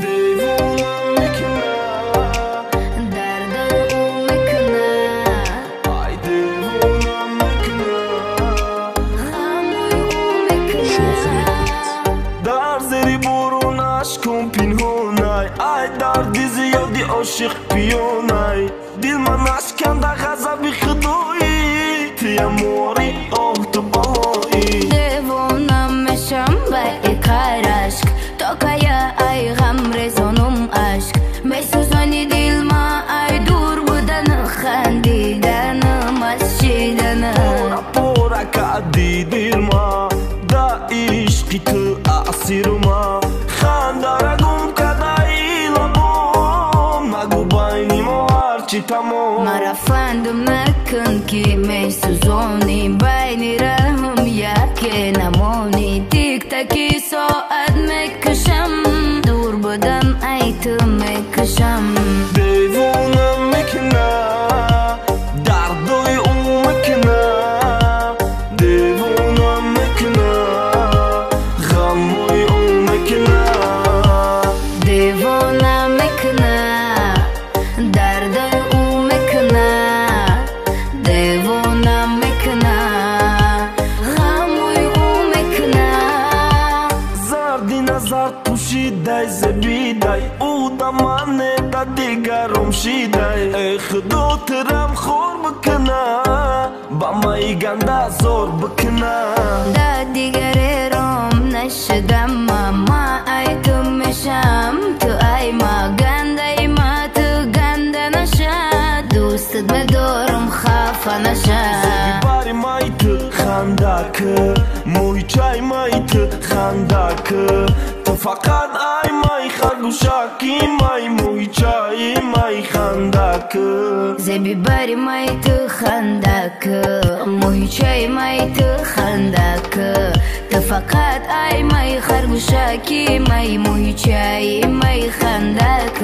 Девонам мекуна, дардои ӯ мекуна, ай девонам мекуна, ғамои ӯ мекуна. Шох Рекордс. Дар зери борон ашком пинҳонай, ай дарди зиёди ошиқ пиёнай. Дил ман ашканда ғазаби худоӣ, тия мори оҳ ту балоӣ. Девонам мешам ба иқар ашк, то кая ай ғам резонум ашк. Месӯзони дил ма ай дур будан, хандиданам аз шиданам. Пора пора кардӣ дилма, да ишқи ту асирма. Хандара гум кардаи лабом, нагӯ байни мо ҳарчи тамом. Мара фандум накун, ки месӯзонӣ, байни раҳм яке намонӣ. Тиктаки соат мекушам, дур будан ай ту мекушам. Девонам мекуна, дардои ӯ мекуна, девонам мекуна, ғамои ӯ мекуна. Девона мекуна, дардои ӯ мекуна, девона мекуна, ғамои ӯ мекуна. Зарди назар пӯшидай, зебидай, ӯ да мане, да дигаром шидай. Эй худо, тирам хор бикуна, ба майи ганда зор бикуна. Да дигаре ром нашудам, ма ай ту мешам, ту ай ма. Гандаи ма ту ганда наша, дӯстат медорам, хафа наша. Зеби бари май ту хандак, мӯйчаи май ту хандак. Ту фақат ай май харгӯшаки май, мӯйчаи май хандак. Зеби бари май ту хандак, мӯйчаи май ту хандак. Ту фақат ай май харгӯшаки май, мӯйчаи май хандак.